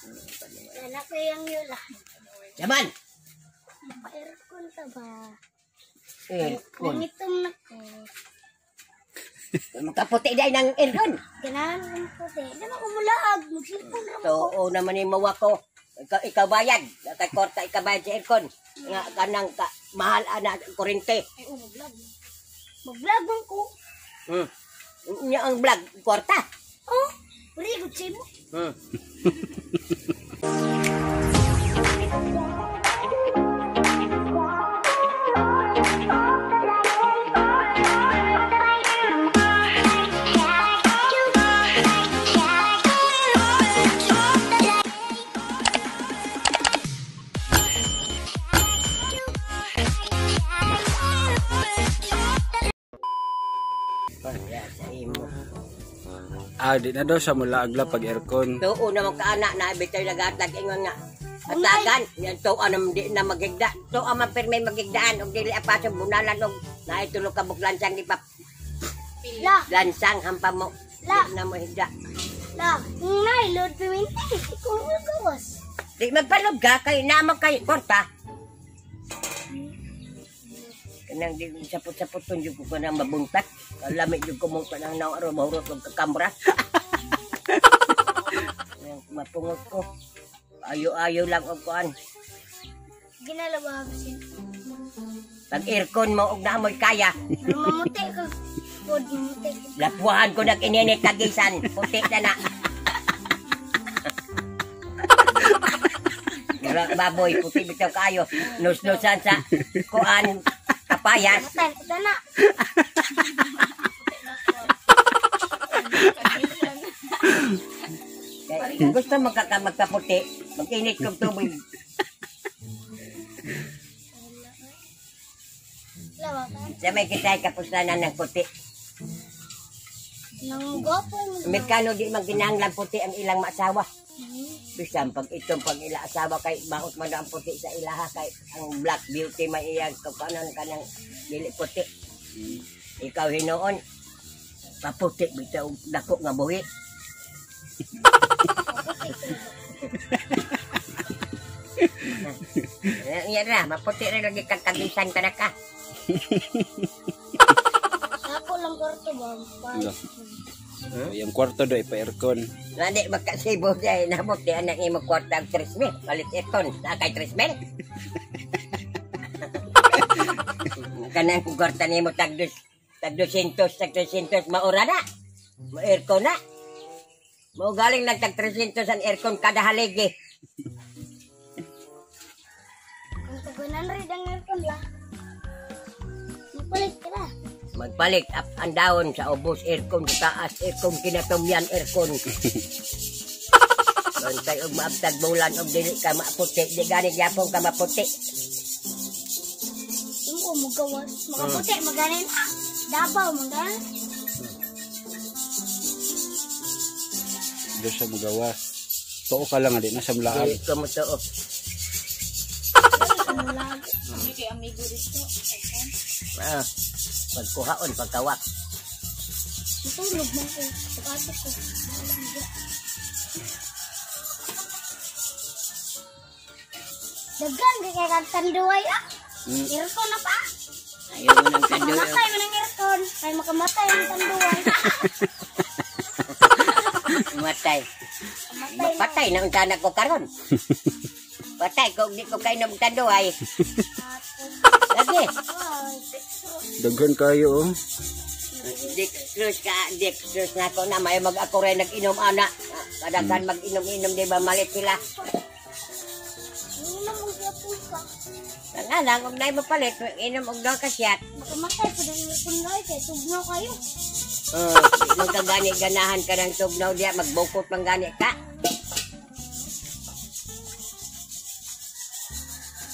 Anak ko yung yula. Yaman. Pa-aircon ta ba? Aircon. Nangitom na ko. Makaputi dahil ng aircon. Ganahan ko puti. Di ba kumulaag? Magsilpon ra ko. Oo naman yung mawa ko. Ikaw bayad. Kay korta ikaw bayad sa aircon. Nga kanang ka, mahal ana kurente. Ay, oh, mag-vlog. Mag-vlog man ko. Nya ang vlog kwarta. Oh, very good sa imo. Kaya sa imo. Ah, di na daw siya mulaag la pag aircon. Tuo naman ka anak na ibitay nagatag ingon nga. Atagan, yan tuo naman di na magigda. Tuo man pirmi magigdaan og dili apaso bunalan og naitulog ka buglansang di pa La, lansang hampa mo. La. Di na mo higda. la. Nay, Lord Pimentel. Ikaw ang gawas. Di magpalog ka kay naman kay kwarta. Kanang di sapot-sapot tun jud ko kanang mabuntat. Kalami jud ko mo kanang naw aro mahurot og kakamra. Kanang mapungot ko. Ayo-ayo lang og kuan. Ginalabag siya. Pag aircon mo og naamoy kaya, Pero mamuti ka. Pod, mamuti. lapuhan ko nag ininit kagisan, puti na na. Mura baboy, puti bitaw kayo. Nus-nusan sa kuan kapayas. Matay, ito na. Kay, gusto mo ka magkaputi, mag-init kong tubig. Lawa ka. Sa may kita'y kapuslanan ng puti. Nang gwapo mo. Amerikano di man kinahanglan puti ang ilang maasawa. Bisan pag itong pag ila asawa kay maot man ang puti sa ilaha kay ang black beauty may iyang kapanon kanang dili puti. Ikaw hinuon paputi bitaw dako nga buhi. Yan na, maputi rin lagi kang kagisan ka na ka. Ako lang kwarto ba? Lo. Oh, yung kwarto do ipa-aircon. Nani magkasibo siya, inabot di anak imo kwarta ang 3,000. Palit aircon, na kay 3,000. Kanang kwarta nimo tag dos, tag 200, tag 300 maura na. Mo aircon na. Mo galing lang tag 300 ang aircon kada haligi. Kung tag 100 ang aircon la. Magpalit ka na. Magpalit up and down sa ubos aircon sa taas aircon kinatumyan aircon. Bantay og maabtag bulan og dili ka maputi, di gani gyapon ka maputi. Yung ko magawas. Makaputi, maganin. Dabaw, maganin. Do siya magawas. Tuo ka lang di na siya mulaag. Dili ko mo tuo. Ah, pagkuhaon, pagkawak. Matulog man ko. Pag-ato ko. Dagan, kaya kag tanduay ah. Aircon na pa. Ayaw mo ng tanduay. Makamatay mo ng aircon. Ay makamatay ang tanduay. Matay. Matay na. Patay na ang tanak ko karon. Patay ko, di ko kainom tanduay. Lagi. Ay, Daghan kayo oh. Dextrose ka, dextrose na ako na. May mag-ako rin nag-inom, ana. Kadaghan mag-inom-inom, di ba malit sila? Inom og gyapon ka. Nga lang, huwag na mapalit, inom og doon ka siyat. Makamatay pa ng aircon na kay tugnaw kayo. Oh, di mo ka gani ganahan ka ng tugnaw diya, magbukot man gani ka.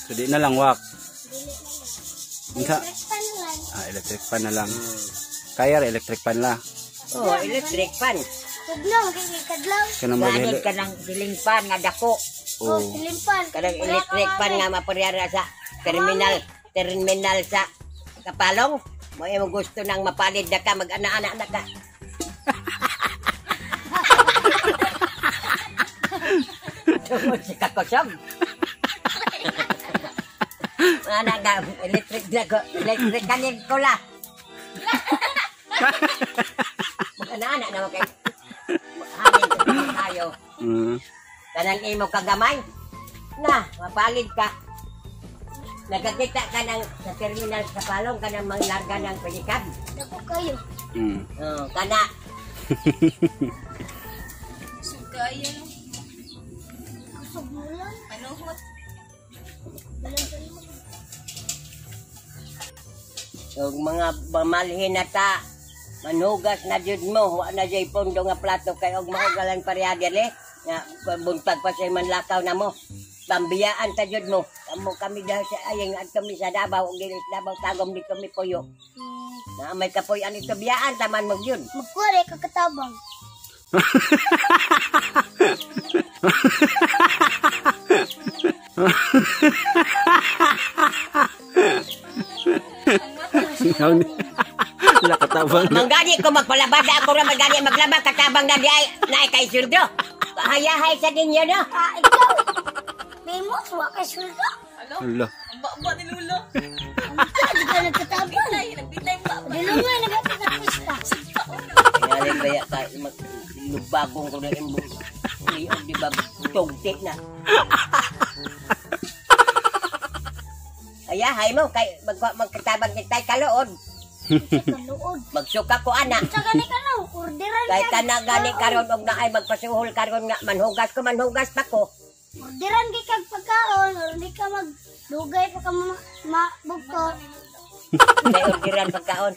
So di na lang wak. Dili na lang. Unsa? Electric fan lang. Ah, electric fan na lang. Kaya ra electric fan la. Oh, electric fan. Tugnaw kay kadlaw. Kanang Ganit maghilo. ka ng siling fan nga dako. Oh, Oh. silimpan. Kanang electric fan nga maparyara sa terminal, terminal sa Kapalong. Mo imong gusto nang mapalid na ka, mag-ana-ana na ka. Tungod sa kakusog. Ana ka, electric na ko, electric kanin ko la. Ana na mo kay hangin tayo. Kanang imo kagamay. Na, mapalid ka. Nagkakita ka ng sa terminal sa Palong kanang manglarga ng pedicab. Dako kayo. Oh, kana. Kusog kayo, no? Kusog mo lang. Panuhot. Walang salmo. Ug mga pamalhin na ta, manugas na jud mo, wa na jud pondo nga plato kay og maugalan pareha diri nga buntag pa say manlakaw na mo. Pambiyaan ta jud mo. Kamo kami dahil sa ayeng at kami sa Davao ug diri sa Davao tagom di kami puyo. Na may kapuy-an ito biyaan taman mo jud. Magkuha rin kakatabang. Lakatabang. Manggani ko magpalabada ako ra magani maglaba katabang na di ay naay kay sweldo. Hayahay sa ninyo no. Ah, ikaw. Famous, wa kay sweldo. Alo? Ala. Ang baba ni Lolo. Ang di ka nagkatabang. Bitay, nagbitay ang baba. Dilo nga, nagkakatista. Tingalin ba ya ka lubagong ko na imong liog di ba tugti na. Ayahay mo kay magkatabang kitay kaluod. Sa kaluod. Magsuka ko ana. Sa gani ka no, orderan Kay ka. kana gani karon og naay magpasuhol karon nga manhugas ko manhugas pa ko. Orderan kay kag pagkaon, or di ka magdugay pa ka mabugto. Kay orderan pagkaon.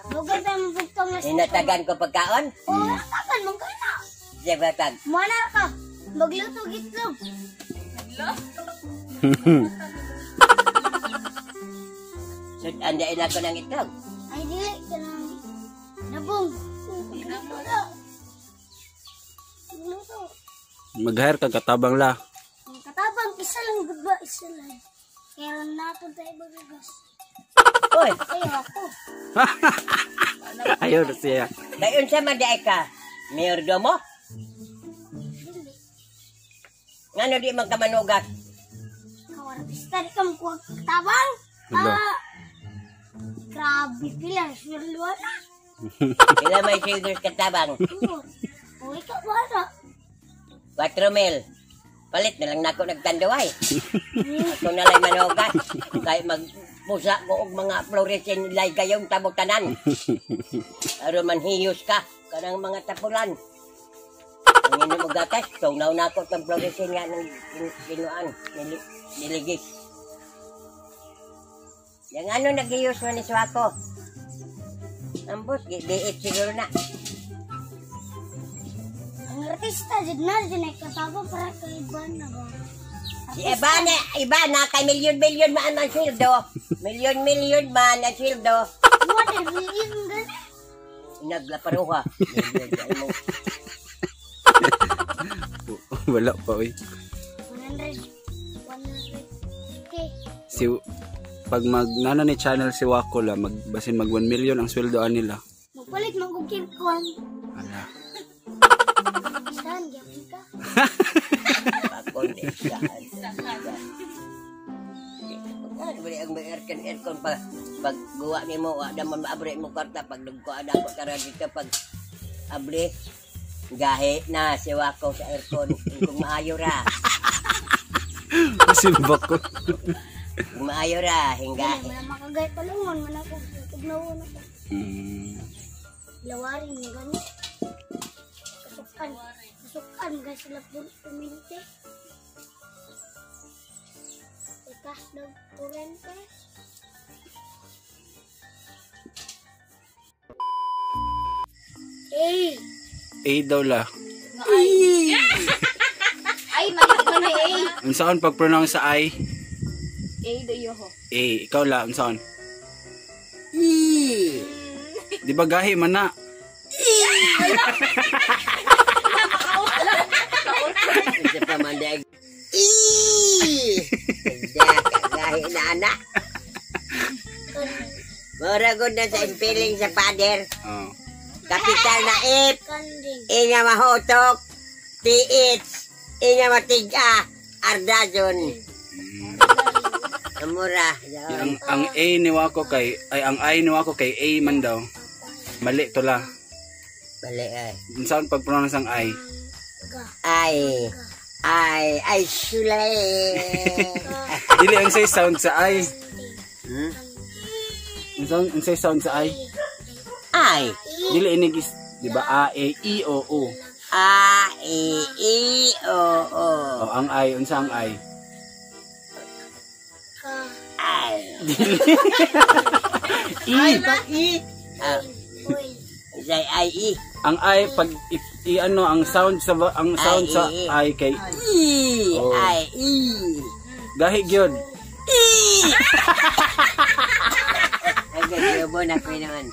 Dugay pa mabugto nga. Hinatagan ko pagkaon. Oo, natagan mong ka na. Siya batag. Mana ka, magluto gitlog. Hala. Sud andain ako ng itlog. Ay, dili ka na. Nabong. Magluto na. Magluto. Mag-hire ka katabang la. Ang katabang, isa lang, gud ba? Isa lang. Kaya nato tayo magagas. Oy, Ay, ako. Ayaw na siya. kay unsa man di ay ka? Mayordomo? Dili. Ngano di man ka manugas? Ikaw, artista, di ka makuha katabang. Hala. Ah, grabe pila, sweldo na. Pila may sweldo sa katabang? Oo. O, ikaw ba na? 4 mil. Palit na lang nako nagtanduay. Ako na lang manugas. Kay magpusa ko og mga fluorescent light kayong tabok tanan. Aron man hiyos ka kanang mga tapulan. Ang inom og gatas, tungnaw na ako tong fluorescent nga ng kinuan, niligis. Yang ano naghiyos man ni Swako? Ambot, diit siguro na. Ang artista, dyan na, dyan ay katabang para kay Ivan na ba? Si Ivana, Ivana, kay milyon-milyon man ang sweldo. Milyon-milyon man ang sweldo. What a million gani? Naglaparuha. Milyon, ay mo. Wala pa oy. 100, 100, okay. Si pag mag nana ni channel si Wako la mag basin mag 1 million ang sweldo nila. Magpalit magugil kwan. Ala. Saan, gyapon ka? Ako, di, saan. Ano ba ang may aircon, aircon pa. Pag guwa ni mo, wa naman maabre mo kwarta. Pag nagkuha na ako tara dito, pag abli, gahi na si Wako sa aircon. Kung maayo ra. Si Wako. Kung maayo ra, hinggahi. Wala makagay palungon, man ako. Tugnawan ako. Lawarin mo gani. Kasukan. Kasukan guys sila puminte. Ikas ng kurente. Eh, A daw la. Ay, mali man na A. Unsaon pag pronounce sa I? A do yoho. A, ikaw la unsaon? E. Di ba gahi man na? Isa pa man dahil. Eee! Gahi na anak. Mura gud na sa impiling sa father. Oh. Kapital na F, kanding. E nga mahutok, TH, Inga matiga. Ardazon. Amura. Ang A ni Wako kay ay ang I ni Wako kay A man daw. Mali to la. Bali ay. Unsaon pag pronounce ang I? Ay. Ay. Ay sulay. Dili unsay sound sa I? Hmm? Unsaon unsay sound sa I? Ay. Dili inig is, di ba, A E I O U. A, E, I, O, O. O ang I, unsa ang I? Ka. Ay. I. I. Ah, Oil. say I, E. Ang I pag i, ano ang sound sa ang sound sa I, I kay E. Oh. I, E. gahi gyud. E. Ay, gagawin na ko naman.